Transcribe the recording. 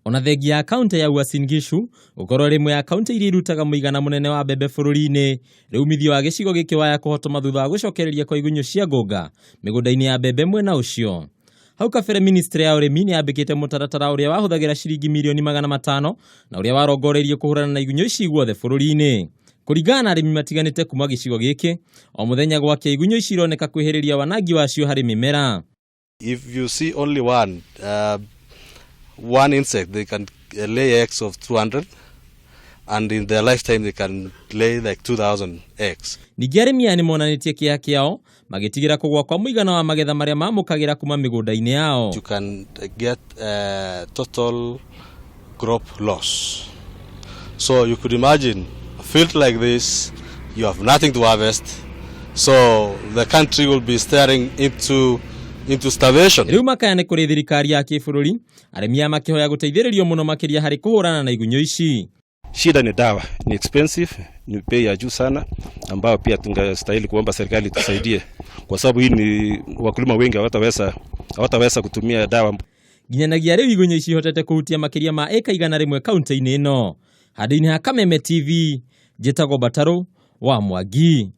Ona thengia ya kaunti ya Uasin Gishu gũkorwo ĩrĩ ĩmwe ya kaunti iria irutaga mũigana mũnene wa mbembe bũrũri-inĩ, rĩu umithio wa gĩcigo gĩkĩ waya kũhotoma thutha wa gũcokereria kwa igunyũ cia ngũnga mĩgũnda-inĩ ya mbembe mwena ũcio. Hau kabere ministry ya ũrĩmi nĩ yambĩkĩte mũtaratara ũrĩa wahũthagĩra ciringi mirioni 500 na ũrĩa warongoreirie kũhũrana na igunyũ ici guothe bũrũri-inĩ. Kũringana na arĩmi matiganĩte kuma gĩcigo gĩkĩ, o mũthenya gwakĩa igunyũ ici ironeka kwĩhĩrĩria wanangi wacio harĩ mĩmera. If you see only one insect, they can lay eggs of 200, and in their lifetime they can lay like 2,000 eggs. Ningĩ arĩmi aya nĩ monanĩtie kĩeha kĩao magĩtigĩra kũgũa kwa mũigana wa magetha marĩa mamũkagĩra kuma mĩgũnda-inĩ yao. You can get total crop loss. So you could imagine a field like this, you have nothing to harvest, so the country will be staring into starvation. Rĩu makaya nĩ kũrĩ thirikari ya kĩbũrũri, arĩmi aya makĩhoya gũteithĩrĩrio mũno makĩria harĩ kũhũrana na igunyũ ici. Shida ni dawa, ni expensive, ni bei ya juu sana, ambayo pia tungestahili kuomba serikali tusaidie, kwa sababu hii ni wakulima wengi hawataweza kutumia dawa. Nginyanagia rĩu igunyũ ici ihotete kũhutia makĩria ma ĩka 100 kaunti-inĩ ĩno. Handũ-inĩ ha Kameme TV, njĩtagwo Batarũ wa Mwangi.